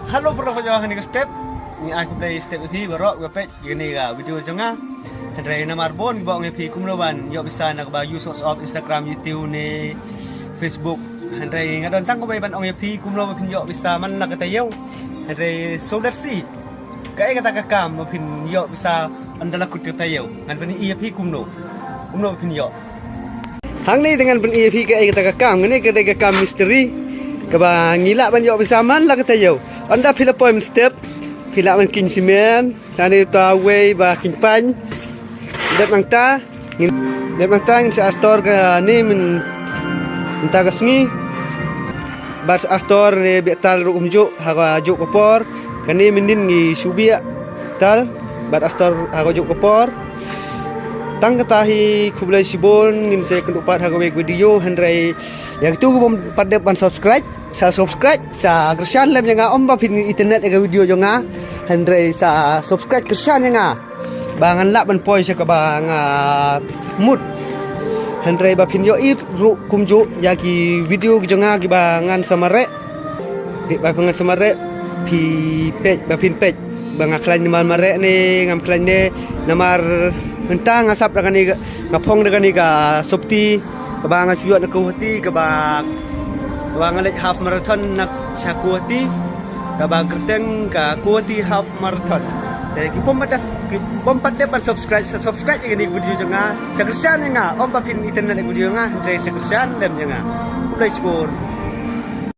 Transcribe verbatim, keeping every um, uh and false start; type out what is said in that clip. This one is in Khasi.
Hello para ka jong kane ka step. Ngi ai khublei step ïa phi baroh ba peit ïa kane ka video jong nga. Hynrei namar bun kiba ong ïa phi kumno ban ïoh pisa na kaba use WhatsApp, Instagram, YouTube ne Facebook. Hynrei nga don tang kawei ban ong ïa phi kumno ba phin ïoh pisa man la ka taïew. Hynrei so let's see. Kaei kata ka kam ba phin ïoh pisa ynda la kut ka taïew. Ngan pyni ïa phi kumno. Kumno ba phin ïoh. Hangne te ngan pyni ïa phi kaei kata ka kam, kane ka dei ka kam mistri. Kaba ngi lah ban ïoh pisa man la ka taïew. Ynda phi la poi mynstep, phi lah ban kheiñ simen, lane uta uwei ba kheiñ pain. Dep nangta, ngin, dep nangta ngin sa astor kane myn, mynta ka sngi. Bad sa astor ne beh tal ruh kumjuh ha kajuh ka por. Kane mynnin ngi shu beh tal bad astor ha kajuh ka por. Tang kata hi, khublei shibun, ngin sa ïakynduh pat ha kawei ka video. Hynrei ïa kito kiba ym pat dep ban subscribe, sa subscribe, sa kyrshan lem ïa nga, ym ba phin internet ïa ka video jong nga. Hynrei sa subscribe kyrshan ïa nga ba ngan lah ban poi sha kaba nga mut. Hynrei ba phin ïohi ruh kumjuh ïa ki video ki jong nga kiba ngan sa mareh. Phi, ba phi ngan sa mareh, phi peit, ba phin peit ba nga khlaiñ namar mareh ne ngam khlaiñ ne. Namar mynta nga sap da kane ka, nga phong da kane ka sopti kaba nga shu ïoh na Guwahati, kaba, kaba nga leit half marathon na sha Guwahati, kaba kyrteng ka Guwahati half marathon. Te ki bym pat, ki bym pat dep ban subscribe, sa subscribe ïa kane ka video jong nga, sa kyrshan ïa nga, ym ba phin internet ïa ka video jong nga, hynrei sa kyrshan lem ïa nga. Khublei shibun.